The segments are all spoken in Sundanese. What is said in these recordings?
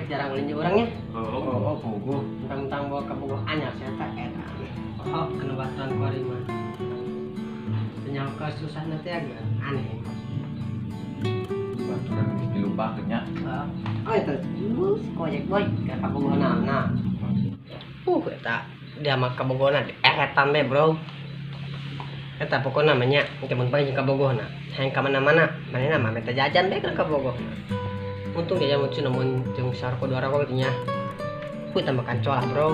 Jarang ulin jeung urangnya. Oh, puguh. Tentang bawa kabogoh anyar saya tak eta. Oh, anu baturan kuari mah. Teu susah nanti agak aneh. Baturan geus dilupakeun nya. Oh itu, si Gojek boy, ka kabogohna nah. Eta dia mah kabogohna eretan deh bro. Eta pokokna mah nya, engke mun paling jeung kabogohna. Hayang ka mana-mana, manehna mah minta jajan bae ka kabogohna. Untung jajan mun cenah mun jeung sarko dua rokok gitu nya. Eta makan colah bro.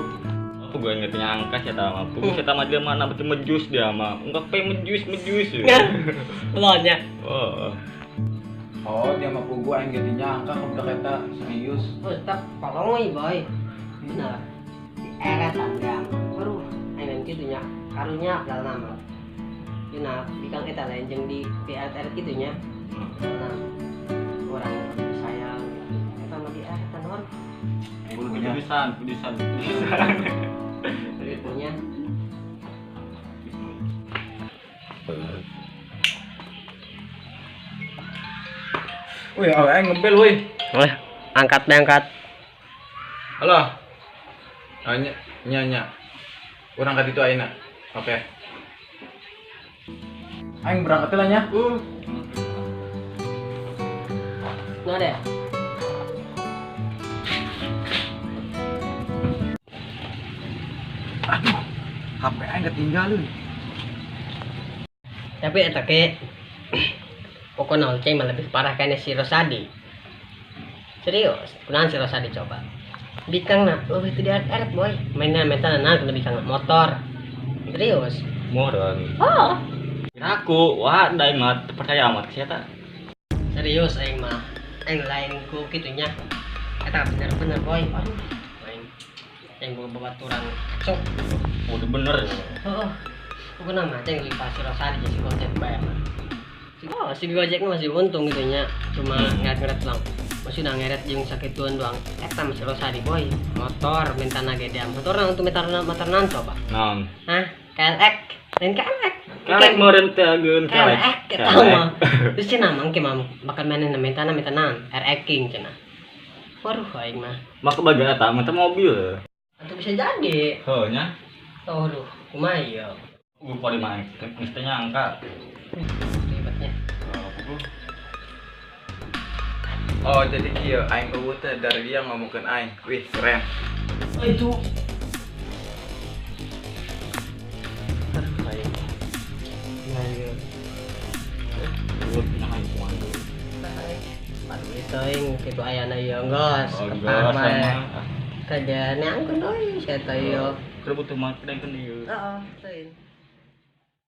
Aku gue nggak nyangka sih mah. Puguh saya mah dia mana betul mejus dia mah. Enggak pe mejus mejus. Belonnya. Oh. Oh, dia mah puguh aing ge nyangka ka budak eta serius. Oh, tetap tolong euy boy. Bener. Eretan dia. Aduh, aing kitu nya. Karunya padahal nama. Dina bikang eta lain jeung di PRR kitu nya. Nah, orang sayang eta mah di eretan hon. Pudusan, pudusan, pudusan. Punya. Wih, aing ngebel woi. Weh, angkat deh, angkat. Halo. Nya nya nya. Urang ka ditu ayeuna. Oke. Aing berangkat lah nya. Nah deh. Aduh, HP aing ketinggalan. Tapi eta ke pokoknya Olceng mah lebih parah kayaknya si Rosadi. Serius, kunaon si Rosadi coba. Bikang na, leuwih teu diaret-aret boy. Mainna meta na kena bikang motor. Serius. Moron. Oh. Aku, wah, da mah percaya amat sih eta. Serius aing mah. Aing lain ku kitu nya. Eta bener-bener boy. Aduh, aing aing boga babaturan kacau. Udah bener. Heeh. Pokoknya mah ceng lipat si Rosadi jeung si Gojek bae mah. Oh, si Gojek masih untung gitu nya, cuma ngeret-ngeret doang. Masih udah ngeret jeung sakituan doang. Eta masih Rosadi boy. Motor minta nage dia. Motor untuk minta motor naon coba? Naon? Hah? KLX. Lain KLX. Kelek meureun teh ageun kelek. KLX eta mah. Terus cenah mangke mah bakal manehna minta minta naon? RX King cenah. Waduh aing mah. Mah kebagian eta mah teh mobil. Atau bisa jadi. Heuh nya. Oh, aduh, kumaha ieu? Gua paling mah geus teu nyangka. Ribetnya. Oh, jadi kieu aing eueuh teh dari dia ngomongkeun aing. Wih, keren. Oh, itu. Aduh, aing. Nah, ieu. Aduh, itu aing kitu ayana ieu geus. Oh, Kepah geus bae. mah. Kajian nyangkeun deui sia teh ieu. Keur butuh mah dengkeun ieu. Heeh, teuing.